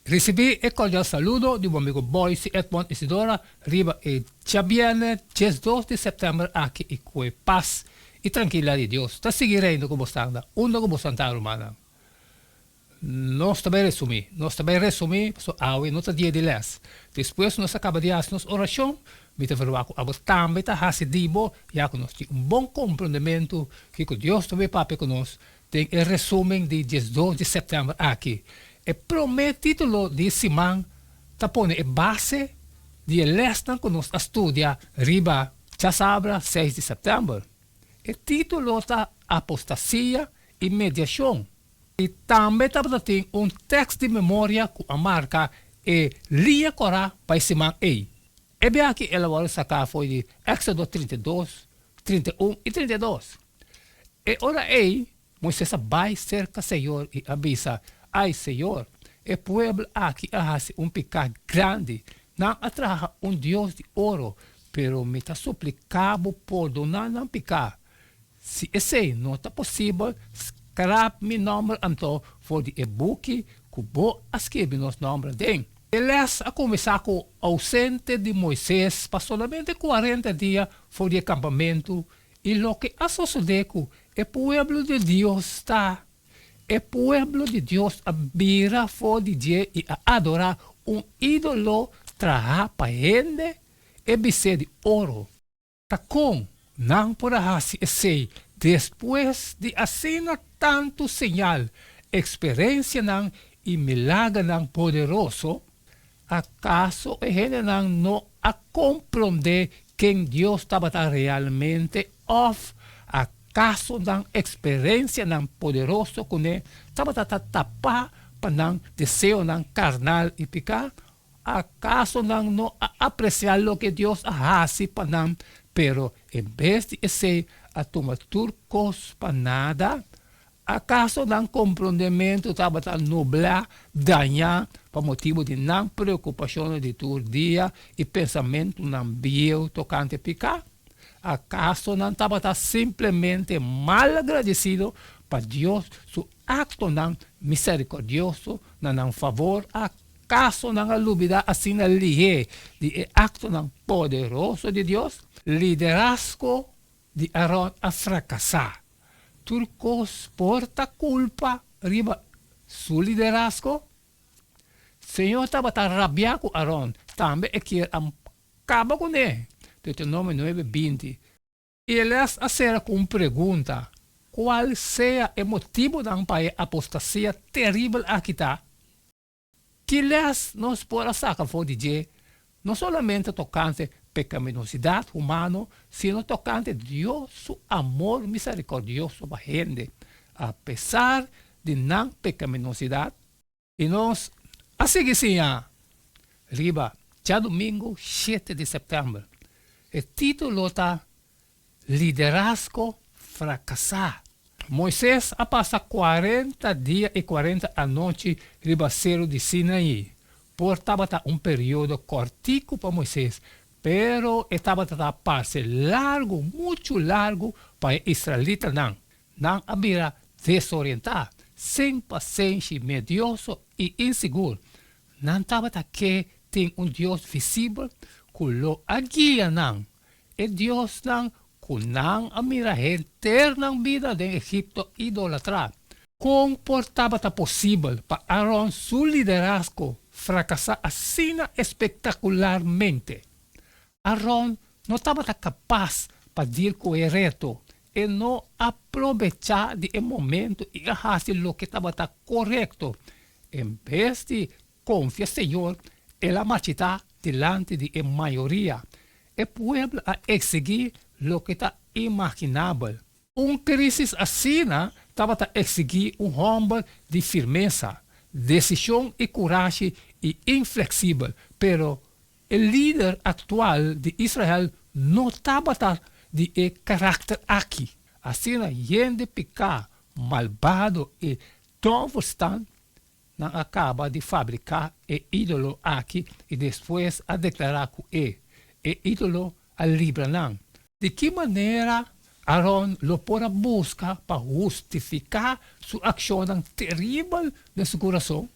Risibí e kordial saludo di bo amigo Boyce Edmond Isidora riba e djabièrnè 12 di sèptèmber aki i ku e pas i trankilidat di Dios ta sigui reina ku bosnan na unda ku bosnan ta rumannan. Nos ta bai resumí, nos ta bai resumí pasobra awe no ta dia di lès. Despues nos a kaba di hasi nos orashon, mi ta verwagt ku abo tambe ta hasi di bo ya ku nos tin un bon komprondementu kiko Dios ta bai papia ku nos den e resumen di 12 di sèptèmber aki. E promé título di e siman ta pone e base di e lèsnan ku nos a studia riba djasabra 6 di sèptèmber. E título ta Apostasia i Mediashon. I tambe tabata tin un tèks di memoria ku a marka e liña kòrá pa e siman ei. E bia aki el a wòrdu saká for di Éksodo 32, 31 i 32. E ora ei Moises a bai serka Señor i a bisa, Ai, Señor, e pueblo aki a hasi un piká grandi. Nan a traha un dios di oro, pero mi ta supliká bo pordoná nan piká. Si esei no ta posibel, skrap mi nòmber anto for di e buki ku bo a skirbi nos nòmber aden. E lès a kuminsá ku ousente di Moises pa solamente 40 dia for di e kampamentu i loke a sosodé ku e pueblo di Dios ta, E pueblo di Dios a bira for di dje i a adorá un ídolo trahá pa hende, e bisé di oro. Ta kon nan por a hasi esei despues di asina tantu señal, eksperensianan i milagernan poderoso? Akaso e hendenan no a komprondé ken Dios tabata realmente òf akaso nan eksperensianan poderoso kuné tabata ta tapá pa nan deseonan karnal i piká? Akaso nan no a apresiá loke Dios a hasi pa nan, pero en bes di esei a tuma tur kos pa nada? Akaso nan komprondementu tabata nublá, dañá, pa motibu di nan preokupashonnan di tur dia i pensamentunan bieu tokante piká? Akaso nan tabata simplemente malagradesido pa Dios su aktonan miserikordioso na nan fabor? Akaso nan a lubidá asina lihé di e aktonan poderoso di Dios? Liderazgo di Aron a frakasá. Tur kos por ta kulpa riba su liderazgo? Señor tabata rabiá ku Aron, tambe e kier a kaba kuné. Deuteronomio 9, 20. I e lès a sera ku un pregunta, Kual sea e motibunan pa e apostasia teribel aki ta? Ki lès nos por a saka for di dje, no solamente tokante pekaminosidat humano, sino tokante Dios su amor miserikordioso pa hende, apesar di nan pekaminosidat? I nos a sigui siña riba djadumingu 7 di sèptèmber. E título ta Liderazgo Frakasá. Moises a pasa 40 dia i 40 anochi riba seru di Sinaí. Por tabata un periodo kòrtiku pa Moises, pero e tabata ta parse largu, muchu largu pa e israelitanan. Nan a bira desorientá, sin pasenshi, medioso i insigur. Nan tabata ke tin un Dios visibel ku lo a guia nan, e diosnan ku nan a mira henter nan bida den Egipto idolatrá. Kon por tabata posibel pa Aron su liderazgo frakasá asina espektakularmente? Aron no tabata kapas pa deal ku e reto. E no a probechá di e momento i a hasi loke tabata korekto. En bes di konfia Señor, el a machitá dilanti di e mayoria. E pueblo a eksigí loke ta imaginabel. Un krísis asina tabata eksigí un hòmber di firmesa, desishon i kurashi i infleksibel, pero e lider aktual di Israel no tabata di e karakter aki. Asina yen di piká, malbado i dòverstan, nan a kaba di fabriká e ídolo aki i despues a deklará ku e e ídolo a libra nan. Di ki manera Aron lo por a buska pa hustifiká su akshonnan teribel den su kurason?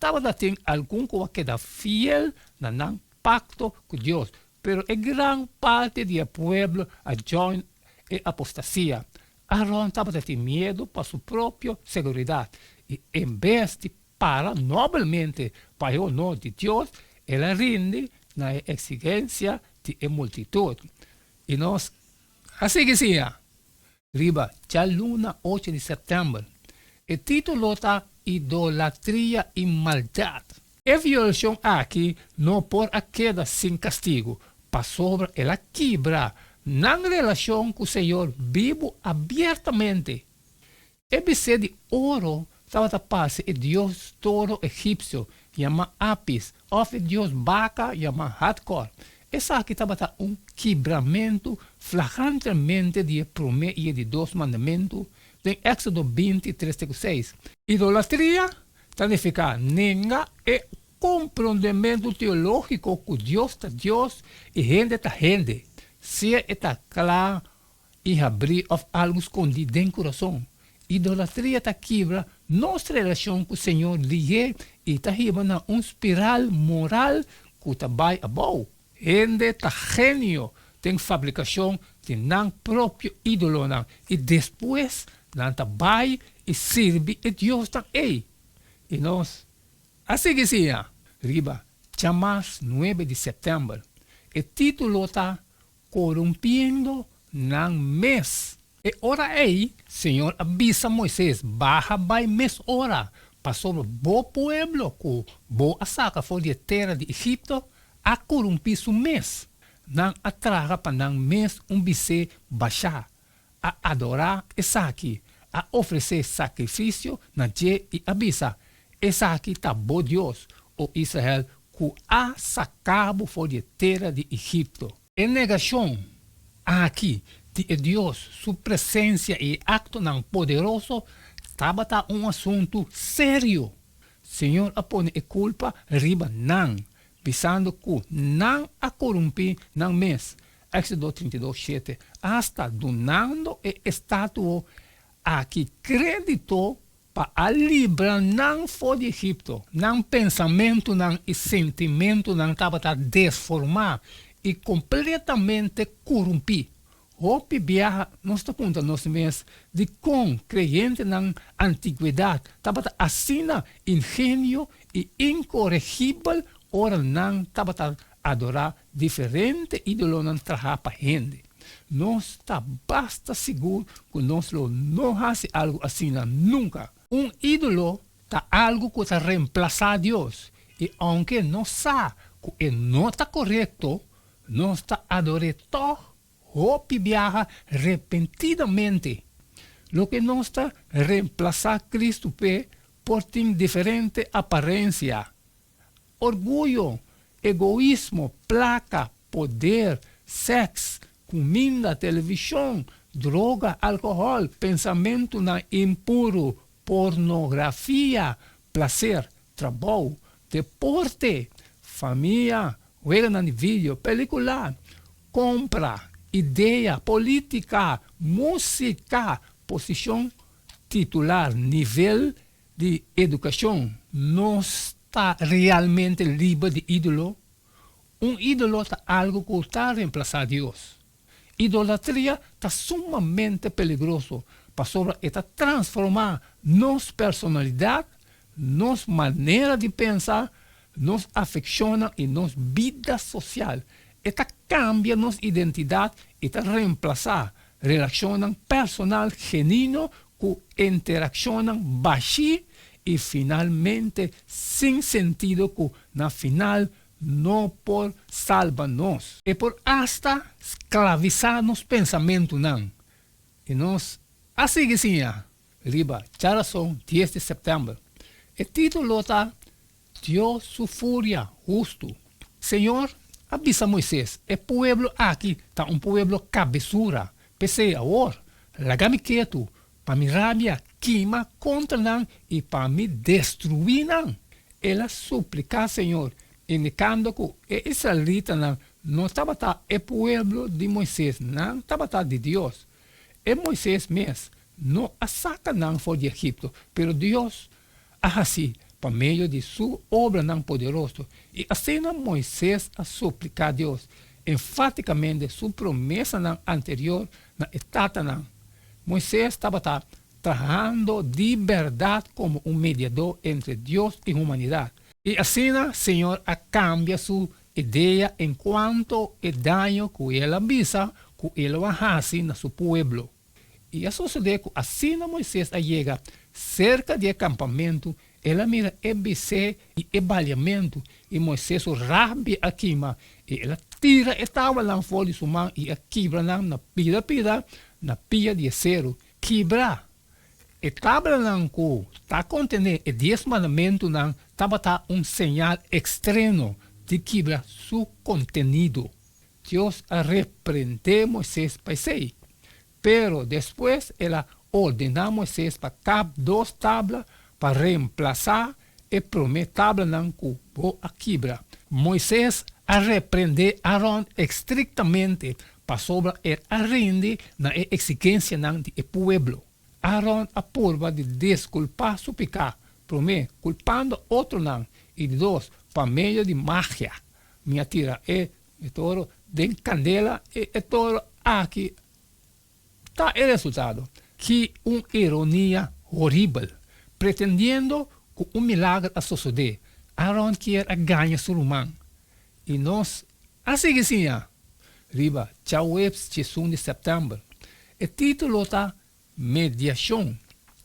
Tabata tin algun ku a keda fiel na nan pakto ku Dios, pero e gran parti di e pueblo a join e apostasia. Aaron tabata tin miedu pa su propio seguridat, i en bes di para nobelmente pa e honor di Dios, el a rindi na e eksigensia di e multitut. I nos a sigui siña riba djaluna ocho di sèptèmber. E título ta Idolatria i Maldat. E violashon aki no por a keda sin kastigu, pasobra el a kibra nan relashon ku Señor bibu abiertamente. E bisé di oro tabata parse e dios toro egipsio yamá Apis òf e dios baka yamá Hatkor. Esaki tabata un kibramentu flagrantemente di e promé i e di dos mandamentu den Éksodo binti, tres te ku seis. Idolatria ta nifiká nenga e komprondementu teológiko ku Dios ta Dios i hende ta hende, sea e ta kla i habrí òf algu skondí den kurason. Idolatria ta kibra nos relashon ku Señor lihé i ta hiba na un spiral moral ku ta bai abou. Hende ta genio den fabrikashon di nan propio ídolonan i despues nan ta bai i sirbi e diosnan ei. I nos a sigui siña riba djamas nuebe di sèptèmber. E título ta Korumpiendo nan mes. E ora ei Señor a bisa Moises, Baha bai mes ora, pasobra bo pueblo ku bo a saka for di e tera di Egipto a korumpí su mes. Nan a traha pa nan mes un bisé bashá, a adorá esaki, a ofresé sakrifisio na dje i a bisa, Esaki ta bo Dios, o Israel, ku a saka bo for di e tera di Egipto. E negashon aki di e Dios su presensia i e aktonan poderoso tabata un asuntu serio. Señor a pone e kulpa riba nan, bisando ku nan a korumpí nan mes, Éksodo 32, shete, asta dunando e estatuo aki krédito Pa a libra nan for di Egipto. Nan pensamentunan i sentimentunan tabata desformá i kompletamente korumpí. Hopi biaha nos ta puntra nos mes dikon kreyentenan antigwedat tabata asina ingenio i inkoregibel ora nan tabata adorá diferente ídolonan trahá pa hende. Nos ta basta sigur ku nos lo no hasi algu asina nunka. Un ídolo ta algu ku ta remplasá Dios, i ounke nos sa ku e no ta korekto, nos ta ador'é tòg hopi biaha repentidamente. Loke nos ta remplasá Kristu p'e por tin diferente aparensia. Orguyo, egoismo, plaka, poder, sèks, kuminda, televishon, droga, alkohòl, pensamentunan impuru, pornografia, plaser, trabou, deporte, famia, weganan di video, pelikula, kompra, idea, polítika, músika, posishon titular, nivel di edukashon. Nos ta realmente liber di ídolo? Un ídolo ta algu ku ta remplasá Dios. Idolatria ta sumamente peligroso pasobra e ta transformá nos personalidat, nos manera di pensa, nos afekshonnan i nos bida sosial. E ta kambia nos identidat i ta remplasá relashonnan personal genuino ku interakshonnan bashí i finalmente sin sentido ku na final no por salba nos. E por asta sklavisá nos pensamentunan. I nos a sigui siña riba djarason dies di sèptèmber. E título ta Dios su furia hustu. Señor a bisa Moises, E pueblo aki ta un pueblo kabesura, p'esei awor, laga mi ketu, pa mi rabia kima kontra nan i pa mi destruí nan. El a supliká Señor, indikando ku e israelitanan no tabata e pueblo di Moises, nan tabata di Dios. E Moises mes no a saka nan for di Egipto, pero Dios a hasi. pa medio di su obranan poderoso. I asina Moises a supliká Dios enfátikamente su promesanan anterior na e tatanan. Moises tabata trahando di bèrdat komo un mediadó entre Dios i humanidat. I asina Señor a kambia su idea enkuanto e daño ku el a bisa ku e lo a hasi na su pueblo. I a sosodé ku asina Moises a yega serka di e kampamentu, el a mira e bisé i e baliamentu, i Moises su rabia a kima, i el a tira e tablanan for di su man i a kibra nan na pida pida na pia di e seru. Kibra e tablanan ku ta kontené e Dies Mandamentunan tabata un señal ekstremo di kibra su kontenido. Dios a reprendé Moisés pa esei. Pero despues el a ordená Moisés pa kap dos tabla pa remplasá e promé tablanan ku bo a kibra. Moisés a reprendé Aron estriktamente pasobra el a rindi na e eksigensianan di e pueblo. Aron a purba di diskulpá su piká, promé, kulpando otronan, i di dos, pa medio di magia. Mi a tira e toro den kandela i e toro aki ta e resultado. Ki un ironia horibel! Pretendiendo ku un milager a sosodé, Aron kier a gaña su ruman. I nos a sigui siña riba djaweps diesun di sèptèmber. E título ta Mediashon.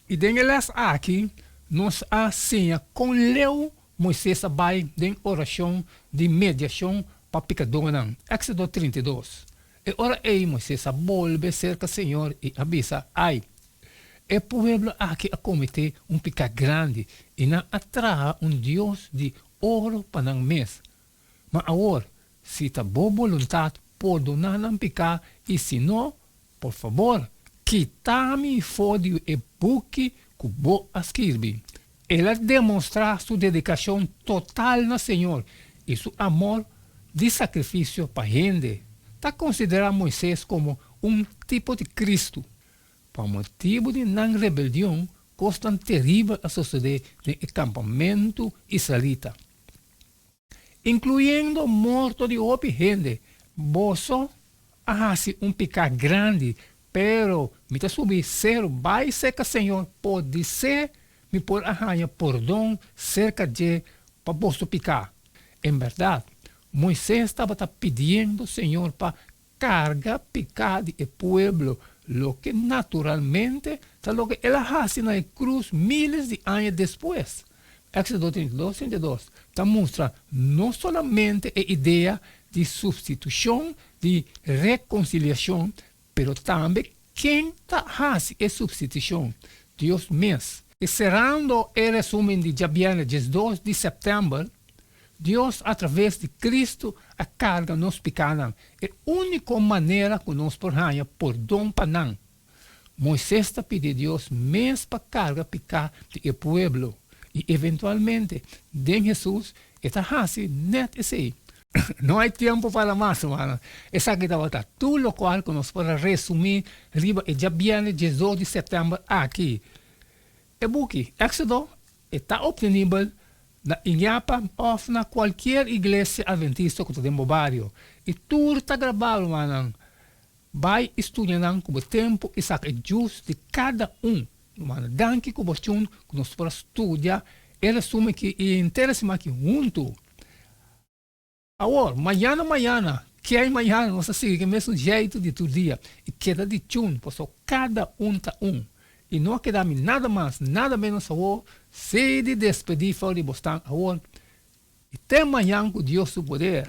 I den e lès aki nos a siña kon leu Moises a bai den orashon di mediashon pa pikadónan. Éksodo 32. E ora ei Moises a bolbe serka señor i a bisa, Ai, e pueblo aki a kometé un piká grandi i nan a traha un dios di oro pa nan mes. Ma awor, si ta bo boluntat, pordoná nan piká, i si no, por fabor, kita mi for di e buki ku bo a skirbi. El a demostrá su dedikashon total na Señor i su amor di sakrifisio pa hende. Ta konsiderá Moisés komo un tipo di Kristu. Pa motibu di nan rebeldion, kosnan teribel a sosodé den e kampamentu israelita. Inkluyendo morto di hopi hende. Boso a hasi un piká grandi, pero mi ta subi seru bai serka Señor, podisé mi por a haña pordon serka dje pa boso piká. En bèrdat, Moisés tabata pidiendo Señor pa karga piká di e pueblo, loke naturalmente ta loke el a hasi na e krus míles di aña despues. Éksodo 32, 32 ta mustra no solamente e idea di supstitushon, di rekonsiliashon, pero tambe ken ta hasi e supstitushon, Dios mes. I serando e resumen di djabièrnè 12 di sèptèmber, Dios a traves di Cristo a carga nos picanan, e unico manera cu nos por haña pordon pa nan. Moises ta pidi Dios mes pa carga pica di e pueblo, y eventualmente den Jesus e ta haci net esey. No hay tiempo para mas, rumannan. Esaki tabata tur locual cu nos por a resumi riba e djabierne 12 di september aki. E buki Éxodo e ta obtenibel na Iñapa òf na kualkier iglesia adventista ku ta den bo bario. I tur ta grabá, rumannan. Bai i studia nan ku bo tempu i saka e djus di kada un. Rumannan, danki ku bo tjun ku nos por a studia e resumen aki i henter e siman aki huntu. Awor, mañana mañana, kei mañana nos ta sigui ku e mesun jeitu di tur dia i keda di tjun, pasobra kada un ta un. I no a keda mi nada mas, nada menos awor, si di despedí for di bosnan awor i te mañan ku Dios su poder.